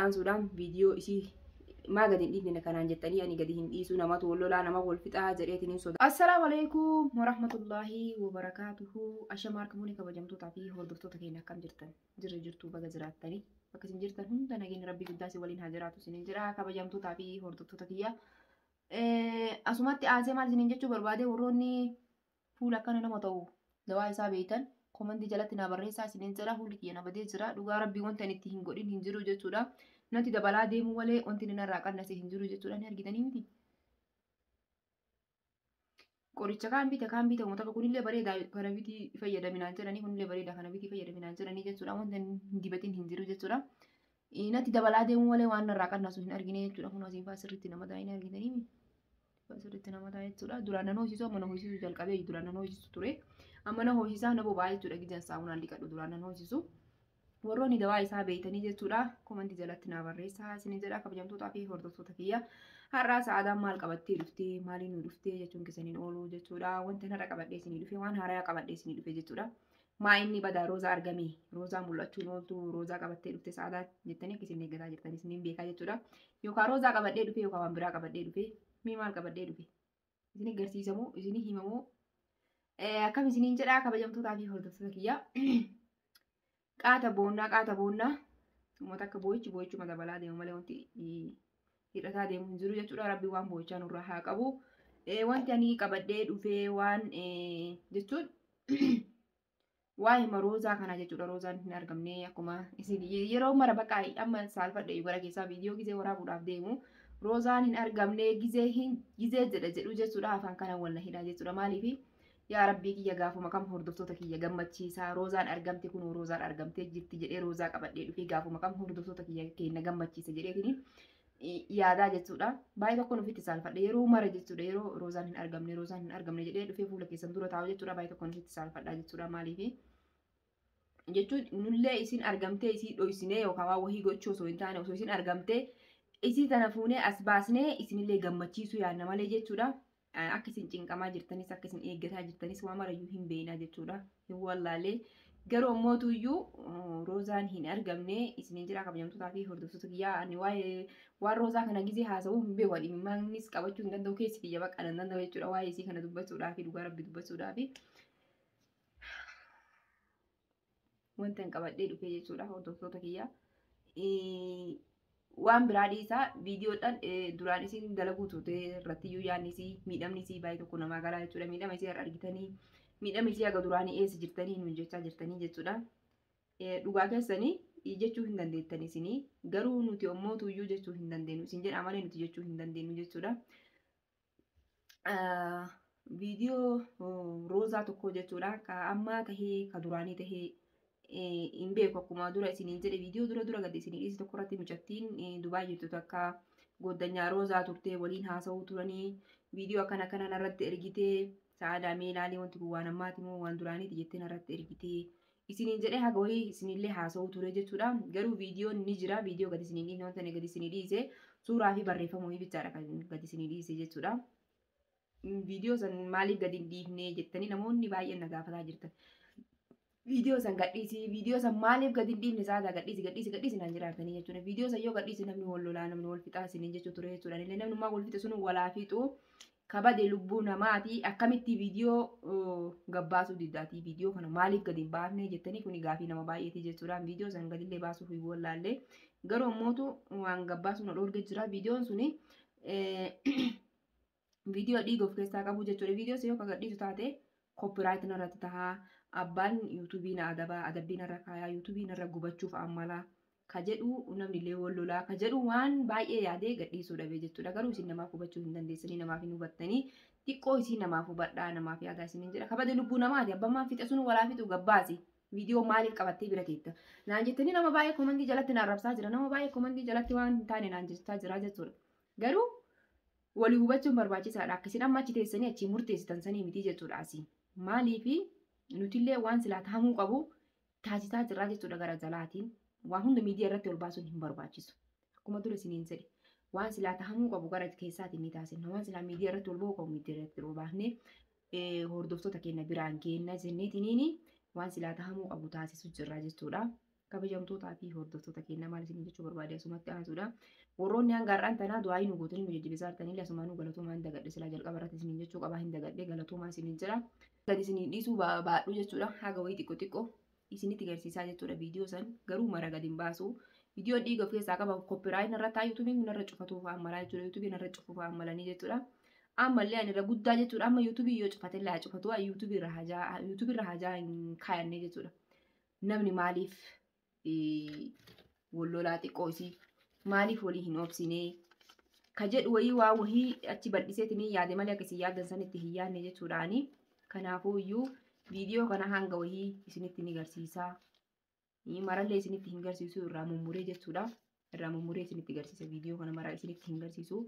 Aansuudhaan viidiyoo isii maa gadi hin dhiifne kanaan jettanii ani gadi hin dhiisu, namatu wal lolaa, nama wal fixaa jedheetiin hin sodaa. Assalaamu alaikum warahmatullaahi wabarakaatuhu. Ashama harka kabajamtootaa fi hordoftoota keenya, akkam jirtan? Jirra jirtuu? Baga jiraattanii. Bakka isin jirtan hunda nageenya rabbii guddaa isin waliin haa jiraatu isiniin jira, kabajamtootaa fi hordoftoota kiyya. Asumatti aansee maal isiniin jechuu barbaade? Warroonni fuula akkana nama ta'u dawaa isaa beektan komantii jalatti naa barreessaa isiniin jira. Fuulli kiyya na badee jira, dhugaa rabbii wanta inni itti hin godhin hin jiru jechuudha. Natti dabalaa deemuu malee wanti inni narraa qannase hin jiru jechuudha. Ni argitanii miti. Qoricha kaan bita, kaan bita, uummata kunillee bareedaa kana bitii fayyadaminaan jedhanii, kunillee bareedaa kana bitii fayyadaminaan jedhanii jechuudha. Wanta hin dibatin hin jiru jechuudha. Natti dabalaa deemuu malee waan narraa qannasu hin argine jechuudha. Kun asiin fa'aa sirriitti nama taa'ee, ni argitanii miti. Sirriitti nama taa'ee jechuudha. Duraan nan hoosisu, amma na hoosisuu jalqabee. Duraan nan hoosisu ture. Amma na hoosisaa, na boba'aa jechuudha. Gijaan saamunaan dhiqadhu duraan nan hoosisu. Warroonni dawaa isaa beeytanii jechuudha, komantii jalatti naa barreessaa isinin jedha, kabajamtootaa fi hordoftoota kiyya. Har'aa Sa'aadaan maal qabattee dhuftee, maaliin nu dhuftee jechuun keessaniin ooluu jechuudha. Wanti har'a qabadhee isinii dhufe waan haaraa qabadhee isinii dhufe jechuudha. Maa inni badaa roozaa argame, roozaa mul'achuun ooltu, roozaa qabattee dhufte Sa'aadaa jettanii akka isin eeggataa jirtan isiniin beekaa jechuudha. Yookaan roozaa qabadhee dhufe yookaan waan biraa qabadhee dhufe. Mee maal qabadhee dhufe? Isin agarsiisamoo, isin himamoo, akkam isiniin jedhaa, kabajamtootaa fi hordoftoota kiyya? Qaata boonnaa, qaata boonnaa, uummata akka boo'ichi boo'ichuma dabalaa deemu malee wanti hir'ataa deemu hin jiru jechuudha. Rabbi waan boo'ichaa nurraa haa qabu. Wanti ani qabadhee dhufee waan jechuun waa'ee roozaa kana jechuudha. Roozaan hin argamne. Akkuma isin yeroo mara bakka amma saalfadhe gara keessaa viidiyoo gizee waraabuudhaaf deemu roozaan hin argamne gizee hin gizee jedha jedhu jechuudha. Afaan kana wal hidhaa jechuudha. Maaliifi, yaa rabbii kiyya, gaafuma kam hordoftoota kiyya gammachiisaa, roozaan argamte, kun roozaan argamtee jirti jedhee roozaa qabadhee dhufee, gaafuma kam hordoftoota kiyya keenya gammachiisa jedheetini yaadaa jechuudha. Baay'ee tokko nufitti saalfadhe yeroo mara jechuudha. Yeroo roozaan hin argamne, roozaan hin argamne jedhee dhufee fuula keessan dura taa'u jechuudha. Baay'ee tokko nufitti saalfadha jechuudha. Maaliifi jechuun, nullee isin argamtee isii dhoysinee yookaan waan wahii gochuu osoo hin taane, osoo isin argamtee isii tana fuunee as baasnee isinillee gammachiisuu yaadna malee jechuudha. Akka isin cinqamaa jirtanis, akka isin eeggataa jirtanis waan marayyuu hin beekna jechuudha. Hin wallaalee. Garuu ammootuyyuu roozaan hin argamne isiniin jira, kabajamtootaa fi hordoftoota kiyyaa. Ani waa'ee waan roozaa kana gizee haasa'uu hin beeku. Dhimmimmaanis qabachuu hin danda'u, keessi kiyya baqa hin danda'u jechuudha. Waa'ee isii kana dubbachuudhaa fi dhugaa rabbi dubbachuudhaa fi wanta hin qabadhee dhufe jechuudha, hordoftoota kiyyaa. Waan biraa dhiisaa, viidiyoodhaan duraan isin dalaguu turte irratti iyyuu yaadni isii, miidhamni isii baay'ee tokko namaa galaa jechuudha. Miidhama isii har'a argitanii, miidhama isii haga duraanii eessa jirtanii nuun jechaa jirtanii jechuudha. Dhugaa keessanii jechuu hin dandeettan isinii, garuu nuti ammootuyyuu jechuu hin dandeenyu isin jedha malee nuti jechuu hin dandeenyu jechuudha. Viidiyoo roozaa tokko jechuudha, ka ammaa tahee ka duraanii tahee hin beeku, akkuma dura isiniin jedhe viidiyoo dura dura gadi isinii dhiise tokko irratti mucattiin Dubaay jirtu takka goddanyaa roozaa turtee waliin haasa'uu turanii, viidiyoo akkana akkana narratti ergitee, Sa'aadaa mee ilaalee, wanti kun waan ammaati moo waan duraaniiti jettee narratti ergitee isiniin jedhee haga wayii isinillee haasa'uu ture jechuudha. Garuu viidiyoon ni jira, viidiyoo gadi isinii dhiisne, wanta gadi isinii dhiise suuraa fi barreeffama wayii bichaadha kan gadi isinii dhiise jechuudha. Viidiyoo san maaliif gadi hin dhiifne jettanii namoonni baay'een na gaafataa jirtan. Viidiyoo san gadhiisi, viidiyoo san maaliif gadi hin dhiifne, Sa'aadaa gadhiisi, gadhiisi, gadhiisi naan jiraatanii jechuudha. Viidiyoo san yoo gadhiisi namni wal lolaa, namni wal fixaa isiniin jechuu ture jechuudha. Illee namnummaa wal fixe sun walaa fixu, kabade lubbuu namaati, akkamitti viidiyoo gabbaasuu diddaati, viidiyoo kana maaliif gadi hin baafne jettanii, kuni gaafii nama baay'eeti jechuudha. Viidiyoo san gadillee baasuuf hin wallaallee, garuu ammootu waan gabbaasuu na dhoorge jira. Viidiyoon suni viidiyoo dhiiga of keessaa qabu jechuudha. Viidiyoo san yoo ka gadhiisu taate copyright narratti tahaa, abbaan yuutuubii na adabaa, adabbii narra kaayaa, yuutuubii narra gubachuuf ammalaa ka jedhu, namni illee wal lolaa ka jedhu, waan baay'ee yaadee gadhiisuu dhabee jechuudha. Garuu isin namaaf hubachuu hin dandeessanii, namaaf hin hubattanii, xiqqoo isii namaaf hubadhaa, namaaf yaadaa isiniin jedha. Kabade lubbuu namaati, abbammaan fixe sun walaa fixu, gabbaasi. Viidiyoo maaliif qabattee bira teetta? Naan jettanii nama baay'ee komantii jalatti na arrabsaa jira. Nama baay'ee komantii jalatti waan hin taane naan jechaa jira jechuudha. Garuu walii hubachuun barbaachisaadha. Akka isin amma achi teessanii achii murteessitan sanii miti jechuudha asii. Maaliifi, nutillee waan silaa tahamuu qabu taasisaa jirraa jechuudha gara jalaatiin. Waan hunda miidiyaa irratti ol baasuun hin barbaachisu. Akkuma dura isiniin jedhe, waan silaa tahamuu qabu gara keessaatiin ni taasifna. Waan silaa miidiyaa irratti ol ba'uu qabu miidiyaa irratti ol baafnee hordoftoota keenya biraan geenna jenneetiniini waan silaa tahamuu qabu taasisu jirra jechuudha. Kabajamtootaa fi hordoftoota keenya maal isin jechuu barbaade asumatti aansuudha. Warroonni hanga har'aan tanaa du'aa nu gootanii nu jajjabeessaa jirtanillee asumaanuu galatoomaa hin dagadhe silaa jalqaba irratti isin jechuu qabaa hin dagadhe galatoomaa isin jira. Gadi isin dhiisuu baadhu jechuudha. Haga wayii xiqqoo xiqqoo isinitti garsiisaa jechuudha viidiyoo san garuu mara gadi hin baasu. Viidiyoo dhiiga of keessaa qaba copyright irra ta'a YouTubeiin kun irra cufatuu fa'aa malaa jechuudha. YouTubeiin irra cufuu fa'aa malanii jechuudha. Ammallee ani irra guddaa jechuudha. Amma YouTubeii yoo cufate illee haa cufatu. YouTubeii irra hajaa hin kaayanne jechuudha. Namni maaliif wal lolaa xiqqoo isii maaliif walii hin obsinee ka jedhu wayii waa wahii achi bal'iseetiin yaade malee akkasii yaaddan sanitti hin yaadne jechuudhaani. Kanaafuu iyyuu viidiyoo kana hanga wahii isinitti ni garsiisa. Marallee isinitti hin garsiisu irraa mummuree jechuudha. Irraa mummuree isinitti garsiisa viidiyoo kana mara isinitti hin garsiisu.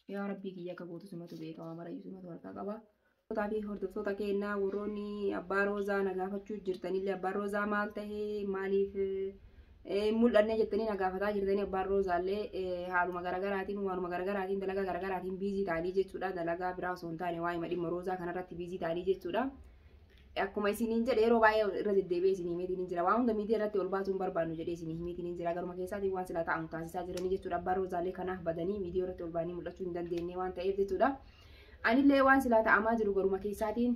Yaa Rabbii kiyya akka gootu simatu beekama marayyuu simatu harkaa qaba. Fi hordoftoota keenyaa warroonni abbaa roozaa na gaafachuu jirtanillee abbaan roozaa maal ta'ee maaliif mul'annee jettanii na gaafataa jirtanii abbaan roozaallee haaluma garaagaraatiin waanuma garaagaraatiin dalagaa garaagaraatiin busy ta'anii jechuudha. Dalagaa biraa osoo hin taane waa'ee dhimma roozaa kanarratti busy ta'anii jechuudha. Akkuma isiniin jedhe yeroo baay'ee irra deddeebi'ee isinii himeetiin jira. Waan hunda miidiyaa irratti ol baasuun barbaannu jedhee isinii himeetiin jira. Garuma keessaatiin waan silaa ta'amu taasisaa jiranii jechuudha. Abbaan roozaallee kanaaf badanii miidiyaa irratti ol baanii mul'achuu hin dandeenye waan ta'eef jechuudha. Anillee waan silaa ta'amaa jiru garuma keessaatiin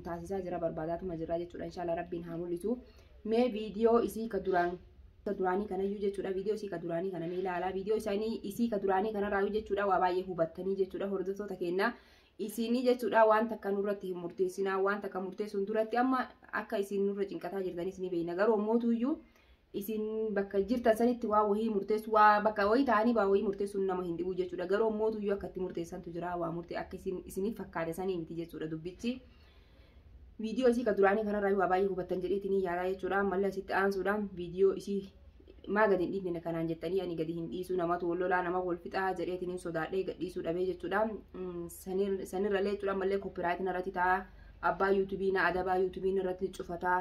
taasisaa jira barbaadaatuma jira jechuudha. Inshallah Rabbiin haa mul'isu. Mee viidiyoo isii ka duraanii kanayyuu jechuudha. Viidiyoo isii ka duraanii kana ni ilaalaa. Viidiyoo isaanii isii ka duraanii kanarraayyuu jechuudha. Waa baay'ee hubattanii jechuudha. Hordoftoota keenyaa isinii jechuudha waan takka nurratti hin murteessinaa. Waan takka murteessuun duratti amma akka isin nurra cinqataa jirtanis ni beekna. Garuu mootuyyuu isin bakka jirtan sanitti waa wahii murteessu waa bakka wahii ta'anii waa wahii murteessuun nama hin dhibu jechuudha. Garuu mootuyyuu akka itti murteessantu jira waa murtee akka isin isiniif fakkaate sanii miti jechuudha dubbichi. Viidiyoo isii ka duraanii kanarraa waa baay'ee hubattan jedheetiin yaadaa jechuudha. Ammallee asitti aansuudhaan viidiyoo isii maa gadi hin dhiifne kanaan jettanii ani gadi hin dhiisu namatu wal lolaa nama wal fixaa jedheetiin sodaadhee gadhiisuu dhabee jechuudha. Sanirrallee jechuudha ammallee copyrightiin irratti ta'a abbaa YouTubeii na adabaa YouTubeiin irratti cufataa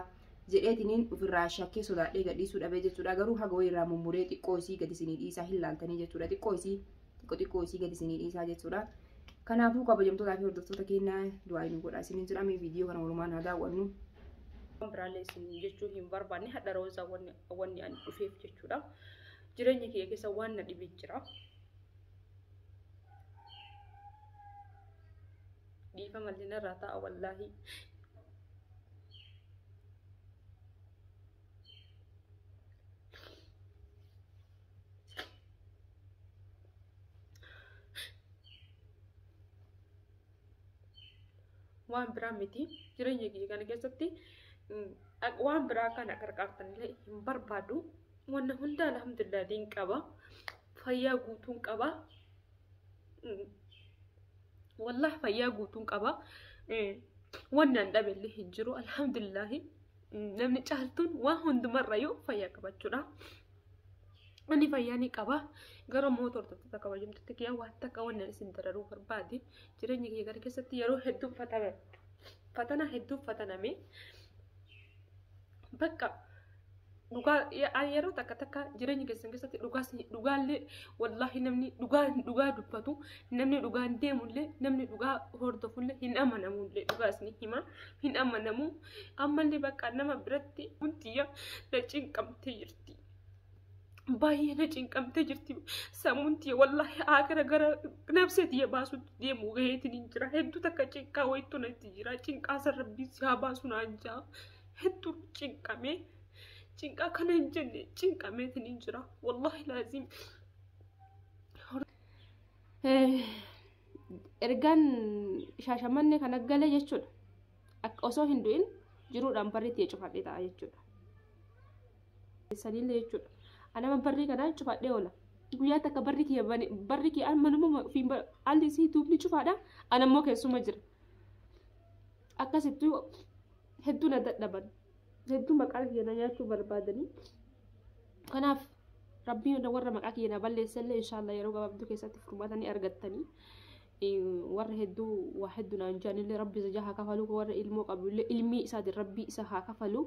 jedheetiin ofirraa shakkee sodaadhee gadhiisuu dhabee jechuudha. Garuu haga wayii irraa mummuree xiqqoo isii gadi isinii dhiisaa hin laaltanii jechuudha. Xiqqoo isii xiqqoo xiqqoo isii gadi isinii dhiisaa jechuudha. Kanaafuu kabajamtootaa fi hordoftoota keenyaa du'aa nu godha isiniin jedhame viidiyoo kana walumaan haa daawwannu. Biraallee isin jechuu hin barbaanne hadha roozaa wanni ani dhufeef jechuudha. Jireenya kiyya keessa waan na dhibee jira. Dhiifama illee narraa ta'a wallaahi. Waan biraa miti jireenya kiyya kana keessatti waan biraa kana qarqaartanillee hin barbaadu. Wanna hunda alhamdulillah niin qaba. Fayyaa guutuun qaba. Wallahi fayyaa guutuun qaba. Wanni an dhabellee hin jiru alhamdulillah. Namni caaltuun waan hundumarrayyuu fayyaa qabachuudha. Ani fayyaa ni qaba. Garuu immoo hordoftoota kabajamtoota kiyya waan takka wanni isin dararuu barbaade jireenya kiyya kana keessatti yeroo hedduu fatana hedduu fataname bakka dhugaa yeroo takka takka jireenya keessan keessatti dhugaallee wallaahi namni dhugaa dubbatu namni dhugaan deemullee namni dhugaa hordofullee hin amanamullee dhugaa isin hima hin amanamu ammallee bakka nama biratti huntiyya na cinqamtee jirti. Baay'ee na cinqamtee jirti sammuun tiyya wallaahi akira gara nafsee tiyya baasuutti deemu gaheetiin hin jira hedduu takka cinqaa wayitu natti jira cinqaa san rabbiin si haa baasu naan jaa hedduu cinqamee cinqaa kana hin jenne cinqameetiin hin jira wallaahi laazim. Ergaan Shaashamannee kana galee jechuudha. Osoo hin du'in jiruudhaan barri itti cufadhee ta'a jechuudha. Sanillee jechuudha. Anama barrii kanaa cufadhee oola. Guyyaa takka barri kiyya barri kiyya manuma fi alli isii duubni cufaadha. Anammoo keessuma jira. Akkasittuu hedduu na dadhaban. Hedduu maqaa kiyya na nyaachuu barbaadanii. Kanaaf Rabbiin warra maqaa kiyya na balleessallee inshaallah yeroo gabaabduu keessatti furmaata ni argattanii. Warra hedduu waa hedduu naan jaanillee Rabbi isa haa kafalu warra ilmoo qabullee ilmii isaatiin Rabbi isa haa kafalu.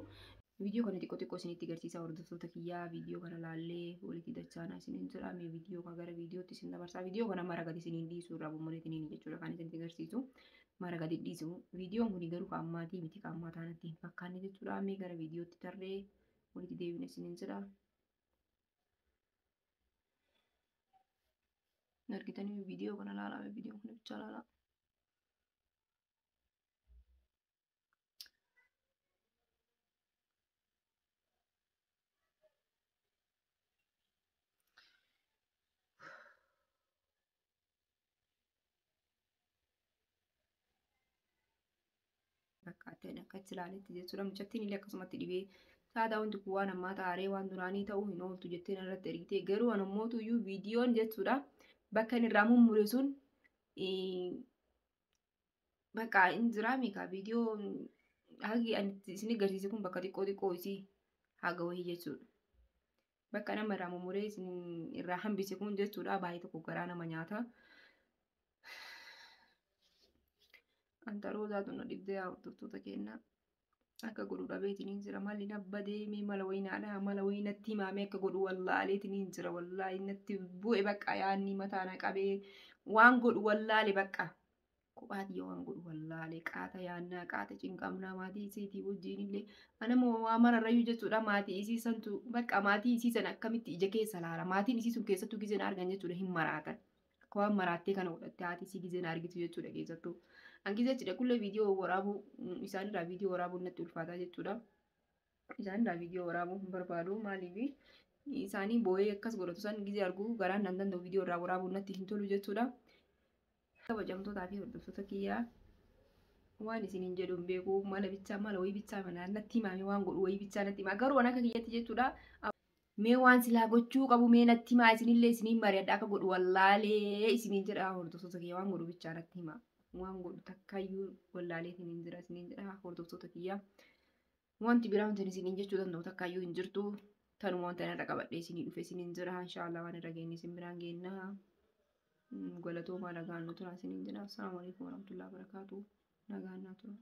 Viidiyoo kana xiqqoo xiqqoo isinitti agarsiisa hordoftoota kiyyaa viidiyoo kana laallee walitti dachaanaa isiniin jedha mee viidiyoo kana gara viidiyootti isin dabarsaa viidiyoo kana mara gadi isiniin dhiisuu irraa bummureetiniin jechuudha kan isinitti agarsiisu. Mara gadi dhiisu. Viidiyoon kun garuu kan ammaatii miti, kan ammaa taanatti hin fakkaanne jechuudha. Mee gara viidiyootti tarree walitti deebine isiniin jedha. Argitanii viidiyoo kana ilaalaa, viidiyoo kana bichaa ilaalaa. Fakkaateen akka achi ilaaletti jechuudha. Mucattiin illee akkasumatti dhibee saadaa wanti kun waan ammaa taaree waan duraanii ta'uu hin ooltu jettee irratti ergite. Garuu an ammootu iyyuu viidiyoon jechuudha bakka inni irraa mummure sun bakka hin jiraa meeqa viidiyoo hagi ani isin agarsiise kun bakka xiqqoo xiqqoo isii haga wayii jechuudha. Bakka nama irraa mummuree isin irraa hambise kun jechuudha baay'ee tokko garaa nama nyaata. Anta roozaatu na dhibdee hordoftoota kennaa. Akka godhu dhabeetiin jira. Malli nabba deemee mala wayinaadha. Mala wayinatti himaamee akka godhu wallaaleetiin jira. Wallaahi natti bu'e bakka yaadni mataa na qabee waan godhu wallaale bakka. Kophaati waan godhu wallaale qaata yaannaa qaata cinqamnaa maatii isiitii wajjin illee anama waa mararrayyuu jechuudha. Maatii isii santu bakka maatii isii sana akkamitti ija keessa laala. Maatiin isii sun keessattuu gizeen argan jechuudha hin maraatan. Akka waan maraattee kana godhatte haati isii gizeen argitu jechuudha keessattuu. Hangi jechuudha kullee viidiyoo waraabuu isaanirraa viidiyoo waraabuun natti ulfaataa jechuudha. Isaanirraa viidiyoo waraabuu hin barbaadu maaliif isaanii boo'ee akkas godhatu san gizee arguu garaan nan danda'u viidiyoo irraa waraabuun natti hin tolu jechuudha. Kabajamtootaa fi hordoftoota kiyyaa waan isiniin jedhu hin beeku mala bichaa mala wayii bichaa manaa natti himame waan godhu wayii bichaa natti hima garuu waan akka kiyyatti jechuudha. Mee waan silaa gochuu qabu mee natti himaa isinillee isiniin mari'adha akka godhu wallaalee isiniin jedha hordoftoota kiyya waan godhu bichaa natti hima. Waan godhu takkayyuu wallaalee isiniin jira isiniin jedha hordoftoota kiyya. Wanti biraa wanti isiniin jechuu danda'u takkayyuu hin jirtu. Tanuma wanta irra qabadhee isinii dhufe isiniin jira. Inshaallah waan irra geenye isin biraan geenna. Galatoomaa nagaan nu tura isiniin jedha. Assalaamu alaikum warahmatullahi wabarakatuh. Nagaan naa tura.